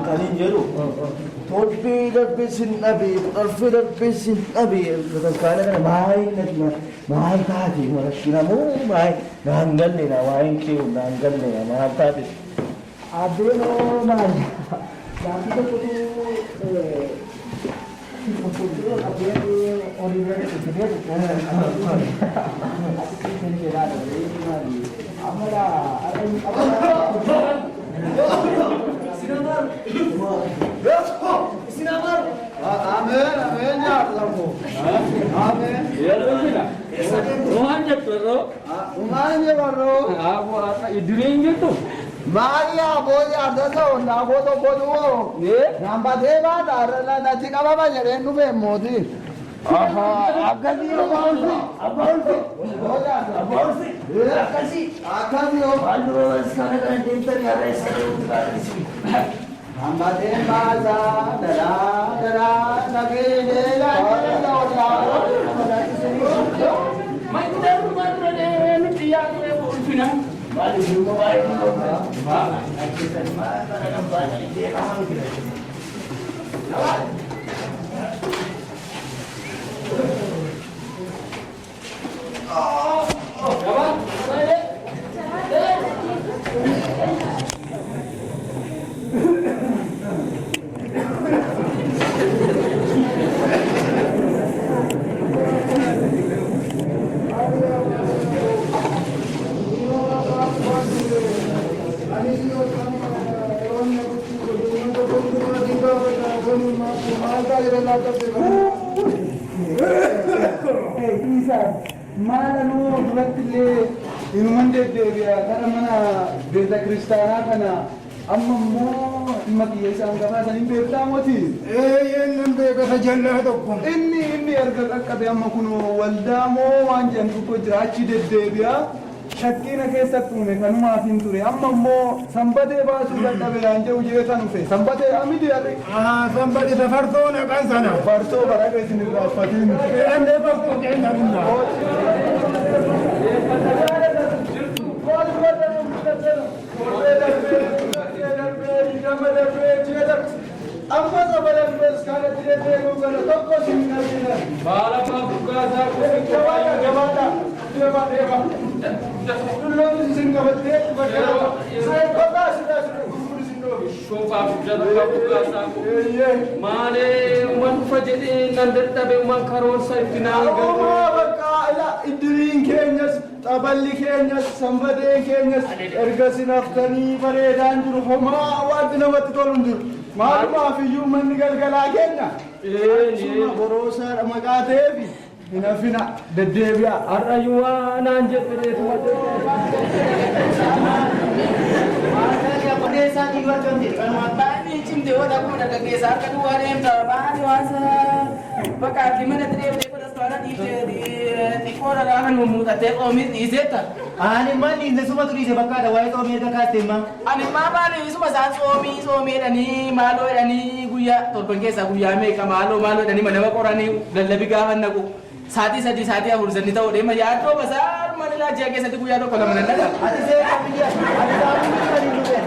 Kan hin jedhu torbee darbee sin dhabee arfee darbee sin dhabee sadarkaana kana maal nati maal taate marakkina moo maal naan galle na waa'een kee naan galle na maal taate. Abbeenoo maal gaaffii tokkotu abbeen horii bira dhukkubsatee amma Ameen ameen jaalamu. Ameen. Waan jettu yeroo Maal jedhu idiriin jirtu. Maal yaaboo yaadasa ollaa koo tokko du'oo. Nambatee baata natti qabama jedheen dhufee mootii. Akkasii yoo ulfi abbaa ulfi. Akkasii akkasii yoo. Maal dura kana kana deemtanii har'a isa deemtu taatisi. Nambatee baasa daraa daraa dhageedee laata ollaa. Maalanuu duratti illee inuman deddeebi'a gara mana beeta kiristaanaa kana amma immoo dhimma kiyya isaan gabaasan hin beektaa moti. Eeyyeen nan beekata jallaa tokko. Inni inni erga qaqqabe amma kun waldaa moo waan jedhan tokko jira achi deddeebi'a. Shakkiina keessatti uume kanumaaf hin ture amma immoo sanbatee baasuu dadhabe naan jedhu jeetan dhufe sanbatee amidi harri. Sanbati safartoo naqan sana. Farsoo baraqa isin irraa uffatiin. Fe'annee farsoo keenya dhumna. Amma saba darbees kana deebi'uu kana tokko sin dhabina. Baala bukkaasaa Jabaadha jabaadha deema deema. Dulloonni isin qabattee Saayikotaa silaa sin gurguru isin dhoobi. Shoofaa guddaa bukkaasaa. Eeyyee. Maalee uman dhufa jedhee nan dadhabe uman karoorsa itti naan galu. Uumaa bakka ila iddiriin keenyas xaballi keenyas sanbateen keenyas erga sin haftanii bareedaan jiru homaa wanti namatti tolu hin jiru. Maalumaaf iyyuu manni galgalaa keenya. Suma boroosaadha maqaa ta'eefi hin hafina deddeebi'a. Har'ayyuu waa naan jedhe dheetuma. Baay'ee cimte yoo dhaquu dargaggeessa harka duwwaa deemta baay'ee waasa bakka ati mana deemtee godhastu xiqqoo dhagaa kan mummuuxattee oomis dhiiseetta. Ani maal dhiisne suma turiise bakkaadha waa'ee xoomii erga kaaste imma. Ani maa maali isuma isaan soomii soomii jedhanii maaloo jedhanii guyyaa torban keessaa guyyaa meeqa maaloo maaloo jedhanii nama qoranii lallabi gaafa naqu. Saatii 3 saatii 4 sanni ta'uu deema yaaddoo basaa mana laajiyaa keessatti guyyaa tokko lama nan dhaga. Ati seera biyya ati saamni kan hin dhufeen.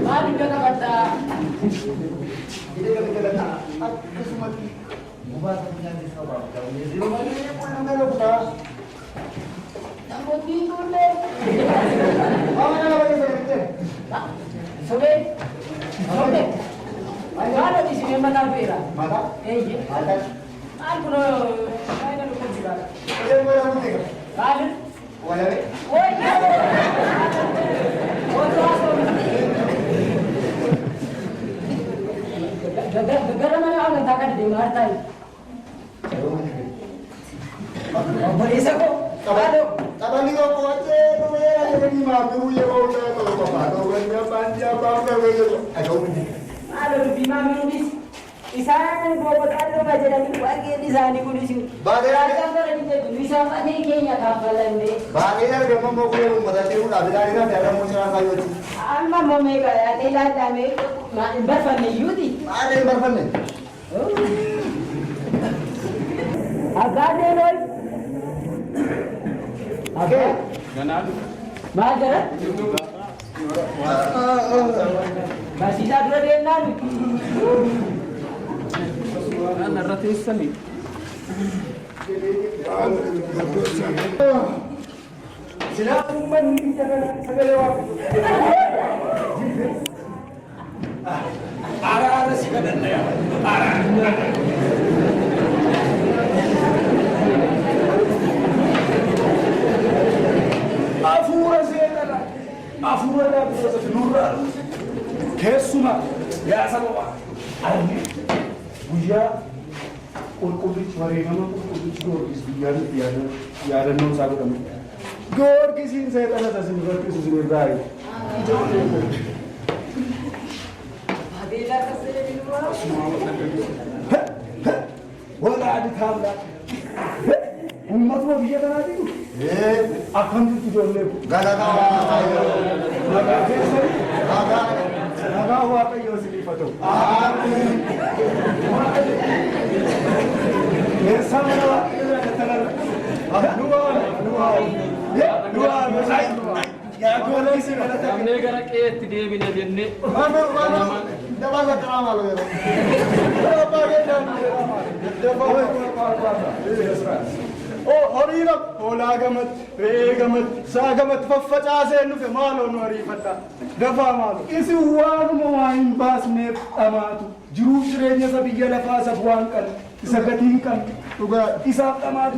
Maal iddoo qabadhaa? Akkasumatti gubaa sammuu sabaa yeroo malee qulqullina kutaa. Namoonni ijoollee. Maama nama baay'ee fayyadamtee. Sobee. Sobee. Maal hojii isin mataa feera? Mataa? Eeyyee. Mataa. Maal kunoo faayida lukkuu jira? Olee wala mutee. Maal? Wala be. Wayyaa! Otoo haasoo Gara mana amantaa kana deemaa hartaa Obboleessa koo. Maaloo. Taphanni tokko wajjin dhumee jedhanii maamiluu yeroo hundaa ta'u qofaa ta'uu wanni abbaan abbaan qabee jedhu dhaga'uu miti. Maaloo dubbii maamiluunis isaan boboxalluma jedhanii waaqeen isaanii kunis Baadiyyaa- isaan manee keenya kaffalannee Baay'ee argama immoo kun uummata jiruudhaaf ilaalina fi argamuu jiraan fayyadu. amma immoo meeqa yaadee laaddaamee hin barfanne iyyuuti. Baay'ee hin barfanne. Abbaa deemoy. Abbaa. Maal jedhan? Barsiisaa dura deemnaan. Irra teessanii. Silaa uummanni biyya kana sagalee waaqayyoo. Araara si kadhanna yaa. Araara. Hafuura seexanaa, hafuura dhaabbisoota nurraa keessumaa yaa saba Waaqayyoo. Guyyaa qulqullichi wareegama qulqullichi Goorgis guyyaan itti yaadannoon isaa godhamu. Goorgisiin seexana isa isin rakkisu isin irraa eegu. Ijoollee koo. Walaadi taamlaa. Uummatuma biyya kanaatiin akkam jirtu ijoollee koo? Nagaa keessanii? Nagaa Waaqayyoo isiniif haa ta'u. Eessaa mana Waaqayyoo jaallattanarra? Nu waame, nu waame. Nu waame. Yaa Goorgisii galata kee. Namni gara qe'eetti deebina jennee. Horii hoolaa gamatti, re'ee gamatti, sa'a gamatti faffacaasee nufe maaloo nu ariifadha. Dafaa maaloo. Isin waanuma waa hin baasneef dhamaatu. Jiruuf jireenya isa biyya lafaa isa bu'aa hin qabne, isa gatii hin qabne, dhugaa isaaf dhamaatu.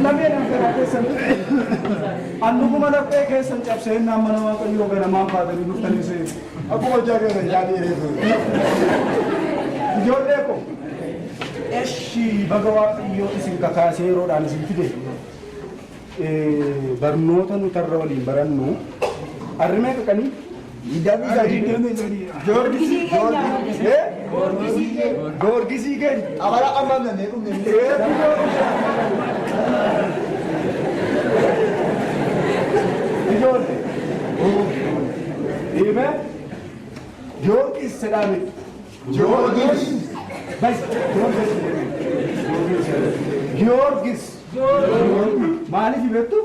Lameen hangaraa keessan. Annuguma laphee keessan cabsee innaan mana Waaqayyoo ganamaan baatanii dhuftanii seenu. Akkuma hojjaa keessan nyaatee reefu. Ijoollee koo. Eshi baga Waaqayyoo isin kakaasee yeroodhaan isin fide barnoota nuti har'a waliin barannu harri meeqa qanii? 23. Goorgisii keenya. Goorgisii keenya. Abala amma namni dhumne. Ijoollee. Dhiime Giyoorgis jedhame. Giyoorgis. Bas Giyoorgis. Giyoorgis. Maaliif beektu?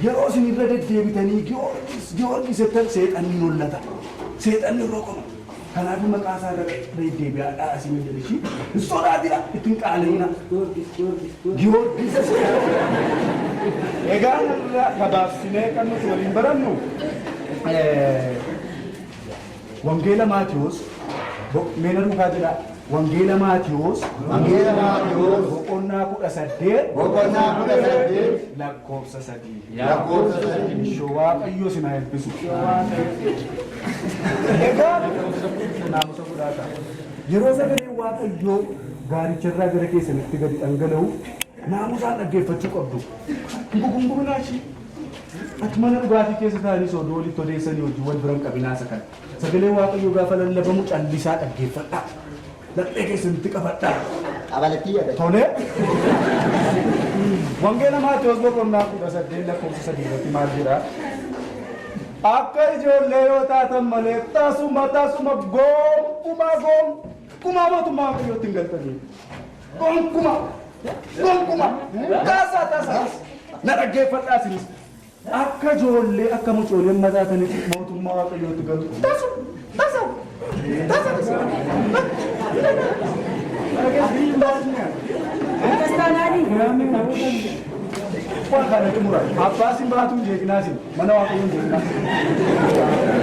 Yeroo isin irra deddeebitanii Giyoorgis Giyoorgis jettan seexanni hollata. Seexanni roqoma. Kanaaf maqaa isaa irra deddeebi'aadhaa isin jedhe ishii. Hin sodaatina ittiin qaala'ina. Giyoorgis. Egaa irra gabaabsinee kan nuti waliin barannu Wangeela Maatiyuus meena duukaa jedha. Wangeela Maatiyuus Wangeela Maatiyuus boqonnaa 18 boqonnaa 18 lakkoofsa 3. Lakkoofsa 3. Ishoo Waaqayyo isin haa eebbisu. Egaa naamusa godhaata. Yeroo sagaleen Waaqayyoo gaaricharraa gara keessanitti gadi dhangala'u naamusaan dhaggeeffachuu qabdu. Hin gugunguminaa ishii. Ati mana dhugaatii keessa taa'anii sooduu walitti odeessanii hojii wal biran qabinaa isa kana. Sagalee Waaqayyoo gaafa lallabamu callisaa dhaggeeffadhaa. Laphee keessanitti qabadhaa. Qabalatti yaada. Tolee. Wangeela Maatewos boqonnaa 18 lakkoofsa 3 irratti maal jedhaa? Akka ijoollee yoo taatan malee tasuma tasuma gonkumaa gonkumaa mootummaa Waaqayyootti hin galtanii. Gonkumaa gonkumaa tasa tasa na dhaggeeffadhaa isinis. Akka ijoollee akka mucooleen mataatanitti mootummaa Waaqayyootti galu. Tasa tasa tasa tasa. Akkas taanaani. Waan kana xumura. Abbaa sin baatu hin jeeqinaa sin mana Waaqayyoo hin jeeqinaa.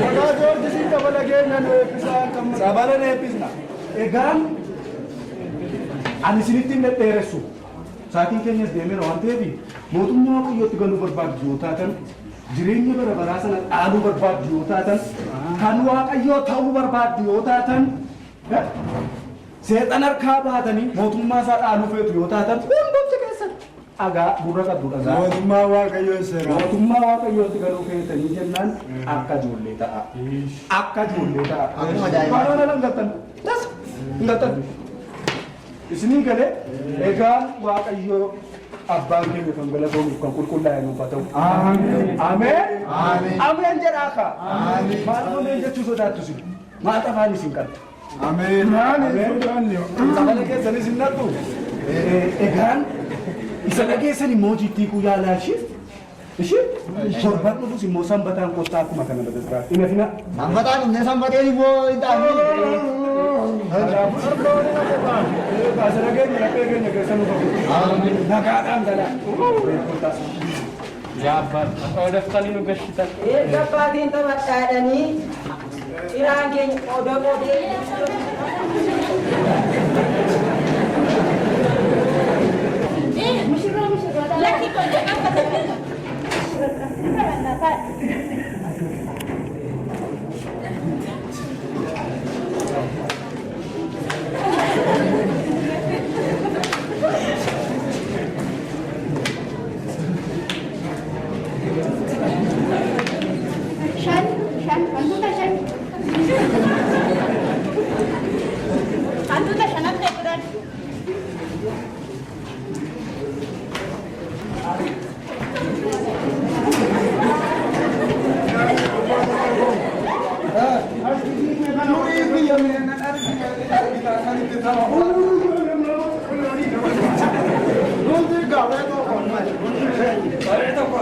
Maqaa Joorjisiin dabala keenya nu eebbisaa kan sabala nu eebbisna. Egaan ani isinitti hin dhedheeressu. Saatiin keenyas deemeera waan ta'eef mootummaa Waaqayyootti galuu barbaaddu yoo taatan, jireenya bara baraa sana dhaaluu barbaaddu yoo taatan, kan Waaqayyoo ta'uu barbaaddu yoo taatan, seexan harkaa baatanii mootummaa isaa dhaaluu feetu yoo taatan, hundumti keessan dhagaa gurra qabdu dhagaa. Mootummaa Waaqayyoo seera. Mootummaa Waaqayyootti galuu feetanii jennaan akka ijoollee ta'a. Akka ijoollee ta'a. Akkuma daa'imaa. Baroota hin galtan. Tas hin galtan. Isinii galee egaan Waaqayyoo abbaan keenya kan galatoomuuf kan qulqullaa'e nuuf haa ta'u. Ameen. Ameen jedhaa kaa. Maal ameen jechuu sodaattu isin? Maal afaan isin qabdu? Ameen. Ameen. Sagalee keessanis hin naqxu. Egaan isa dhageessan immoo jittiikuu yaalaa ishee. Ishee torban dhufus immoo sanbataan kottaa akkuma kana bataskaana. Ina fina. Sanbataan dhufnee sanbateen immoo hin taane. Kaasana keenya laphee keenya keessa nu qabu. Nagaadhaan galaa. Yaa abbaa, odeeffannoo nu gashitan. Erga abbaatiin taphadhaadhanii ciraan keenya qoda qodee. Mushurraa mushurroota. Lakki qodee akka taphatan. Taphannaa ta'a. Shan, shan, hantuuta shan. Hantuuta shanan ta'e kudhan. Nuyi biyya miidhagina argina kan itti tapha. Nuti gaafee tokko. Garee tokko.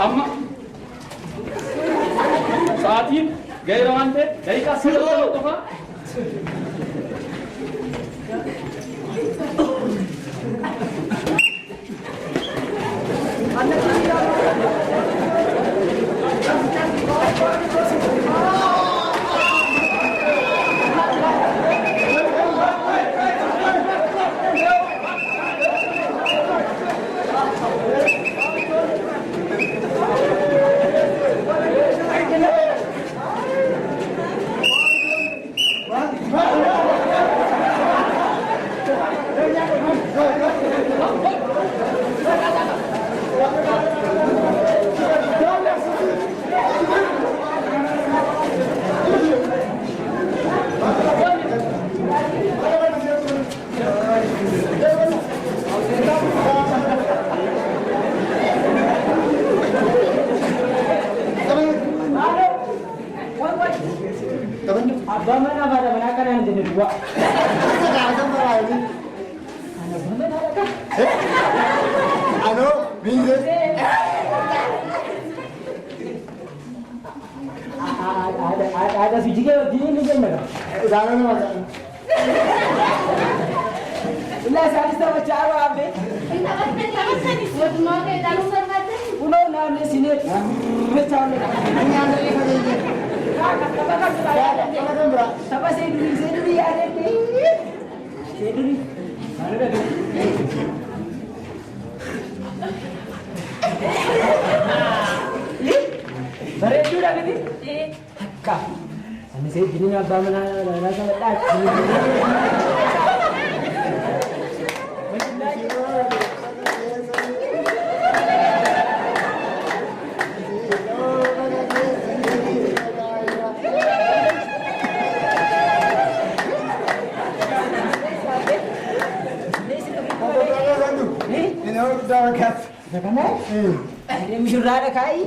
Amma sa'aatiin ga'eera waan ta'eef daqiiqaa 90 qofa. Abbaa manaa fi haadha manaa kanaan jenne duwwaa. Ana abbaa manaa dhaqa. Anoo miinzee. Haadha fi jigee wajjin ni jenna. Isaanoo nama Illaa isaanis taphachaa jiru abbee. Taphattanii mootummaa kee dhaaluu barbaaddan. Kunoo naannessinee Tapha see durii yaadadhee. See durii. Bareedduudha miti? Takka. Ani see jiniin abbaa manaa manaa sana Mishurraadha kaayi.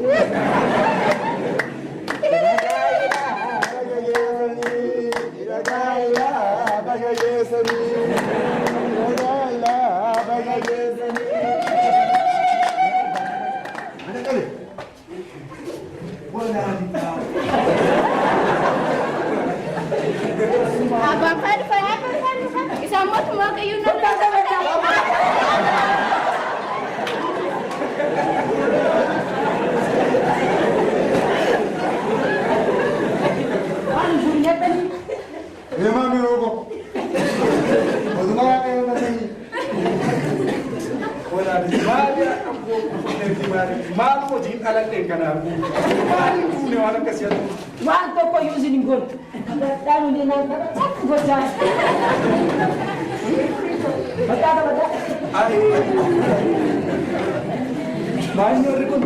Abbaan faa dhufanii isaan mootummaa Waaqayyoon nama Waan sun nyaatanii. Maal hojiin dhaladheen kana arguu? Maaliin fuune waan akkasii arguu? Waan tokko iyyuu isin hin goonu. Taphaadhaan hundee naan tapha cakku gochaa. Bakka taphataa. Maal warri kun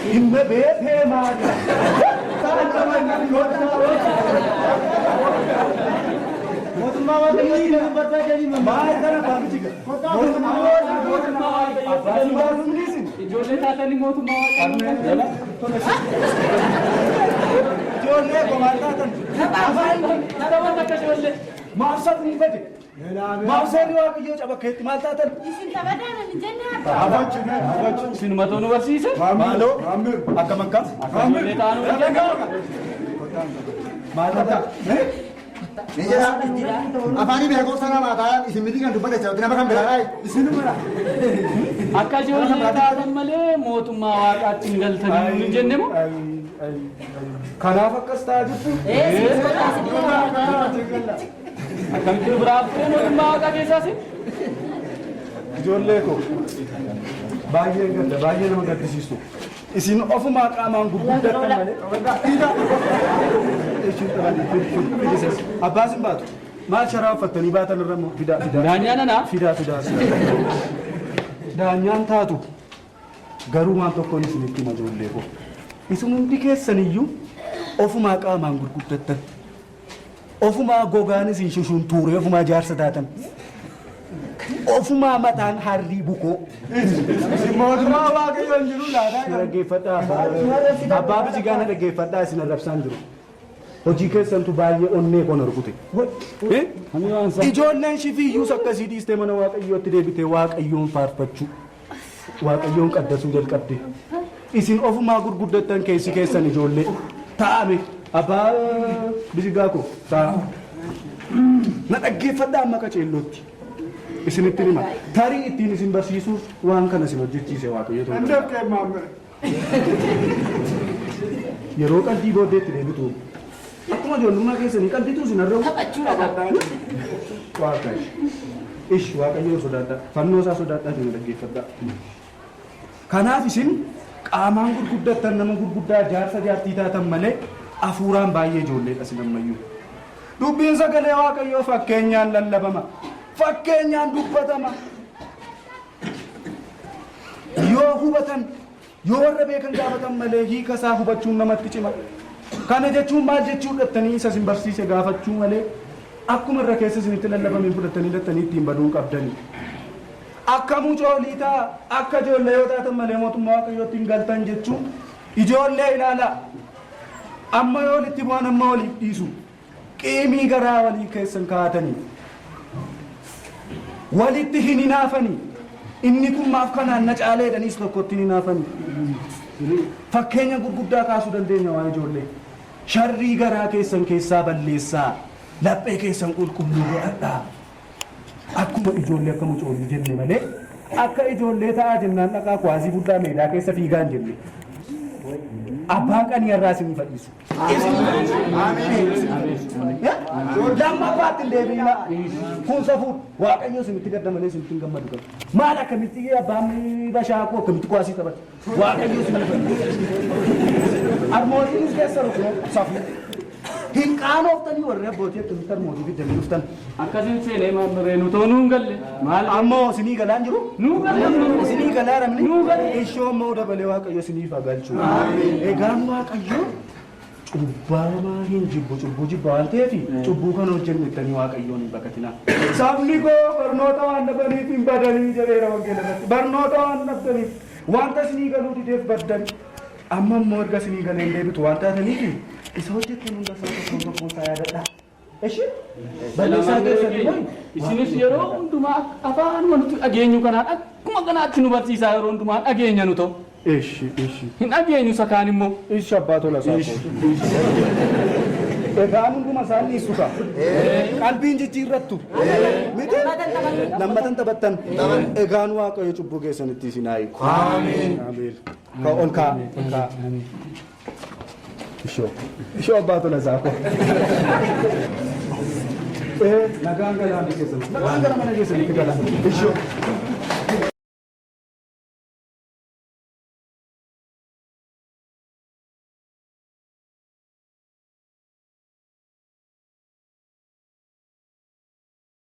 dhimma beekee maali? Mootummaa Waaqayyootti nama barbaadanii Maal kana baabiji Mootummaa Waaqayyoo. Ijoollee taatanii mootummaa Waaqayyoo. Ijoollee gomaan taatan. Tapha takka ijoollee. Maaf sabni bade? Maaf seerri Waaqayyoo cabakkeetti maal taatan? Isin taphataan hin jenne abbaa. Isinumatu nu barsiise. Maaloo? Akkam akkas? Ijoollee taanuu hin jenne. Maal taatan? Afaanii beekumsa namaa ta'an isin miti kan dubbata jechuudha. Nama kan biraa Isinuma. Akka ijoollee taatan malee mootummaa Waaqaatti hin galtanii hin jenne moo? Kanaaf akkas ta'aa jirtu? Akkamitti nu biraa haftee mootummaa Waaqaa keessaas? Ijoollee koo baay'ee gadda baay'ee nama gaddisiistu. Isin ofumaa qaamaan gurguddattan malee. Abbaas hin baatu. Maal sharaa uffattanii baatan irra immoo fidaa fidaa. Daanyaa nanaa? Fidaa fidaa. Daanyaan taatu garuu waan tokkoon isinitti hima ijoollee koo. Isin hundi keessaniyyuu ofumaa qaamaan gurguddattan. Ofumaa gogaan isin shushuntuuree ofumaa jaarsa taatan. Ofumaa mataan harrii bukoo. Mootummaa Waaqayyoo hin jiru laataa. Na dhaggeeffadhaa abbaa bijigaa na dhaggeeffadhaa isin arrabsaan jiru. Hojii keessantu baay'ee onnee koo na rukute. Ijoolleen shifiiyyuus akkasii dhiistee mana Waaqayyootti deebitee Waaqayyoon faarfachuu. Waaqayyoon qaddasuu jalqabde. Isin ofumaa gurguddattan keessi keessan ijoollee. Taa'ame abbaa bijigaa koo taa'a. Na dhaggeeffadhaa amma qaceellootti. Isinitti hima. Tarii ittiin isin barsiisuuf waan kana isin hojjechiise Waaqayyo ta'uu danda'a. Yeroo qalbii booddeetti deebitu akkuma ijoollummaa keessanii qalbitu isin har'a'u. Waaqayyo. Ish Waaqayyoon sodaadhaa. Fannoo isaa sodaadhaa isin dhaggeeffadhaa. Kanaaf isin qaamaan gurguddattan nama gurguddaa jaarsa jaartii taatan malee hafuuraan baay'ee ijoolleedha isin ammayyuu. Dubbiin sagalee Waaqayyoo fakkeenyaan lallabama. Fakkeenyaan dubbatama. Yoo hubatan yoo warra beekan gaafatan malee hiika isaa hubachuun namatti cima. Kana jechuun maal jechuu dhattanii isa isin barsiise gaafachuu malee akkuma irra keessa isinitti lallabameen fudhattanii dhattanii ittiin baduun qabdanii. Akka mucoolii ta'a akka ijoollee yoo taatan malee mootummaa Waaqayyootti hin galtan jechuun ijoollee ilaalaa. Amma yoo walitti bu'an amma waliif dhiisu. Qiimii garaa walii keessan kaa'atanii. Walitti hin hinaafanii. Inni kun maaf kanaan na caalee jedhaniis tokkotti hin hinaafanii. Fakkeenya gurguddaa kaasuu dandeenya waan ijoollee. Sharrii garaa keessan keessaa balleessaa. Laphee keessan qulqulluu godhadhaa. Akkuma ijoollee akka mucoolii jenne malee Akka ijoollee ta'aa jennaan dhaqaa kuwaasii guddaa meedaa keessa fiigaa hin jenne. Abbaan qanii irraa isinii fadhiisu. Lammaffaatti hin deebi'ina. Kun safuu Waaqayyo isinitti gadda malee isinitti hin gammadu qabu. Maal akkamitti abbaan bashaakoo akkamitti kuwaasii taphata? Waaqayyo isinii fadhiisu. Armootiinis keessa rukunoo safuu. Hin qaanooftanii warri abbootii akkamitti armootii fiddanii dhuftan? Akkasiin seenee maamuree nu ta'uu nuun galle. Maal? Ammoo isinii galaan jiru? Nuu galle. Isinii galaa ramni? Nuu galle. Ishoo immoo dabalee Waaqayyo isiniif haa galchu. Egaan Waaqayyo cubbamaa hin jibbu cubbuu jibba waan ta'eef cubbuu kana hojjennu jettanii Waaqayyoon hin baqatinaa. Sabni koo barnoota waan dhabaniif hin badanii jedheera wangeela irratti. Barnoota waan dhabdaniif wanta isinii galuu dideef baddan. Amma immoo erga isinii galee hin deebitu waan taataniif isa hojjettan hunda isaa tokkoon tokkoon isaa yaadadhaa. Eshi? Balleessaa keessan immoo Isinis yeroo hundumaa afaanuma nuti dhageenyu kanaan akkuma kanaatti nu barsiisaa yeroo hundumaa dhageenya nu ta'u. Eshi, eshi. Hin dhageenyu isa kaan immoo. Ishi abbaa tola isaa Egaan hunduma isaan dhiisu ka. Qalbiin jijjiirrattu. Miti? Lammatan taphattan. Egaan Waaqayyo cubbuu keessanitti isin haa hiiku. Ameen. Ka ol kaa. Ol kaa. Ishoo. Ishoo abbaa tola isaa koo. Nagaan galaa mana keessan. Nagaan gara mana keessanitti galaa. Ishoo.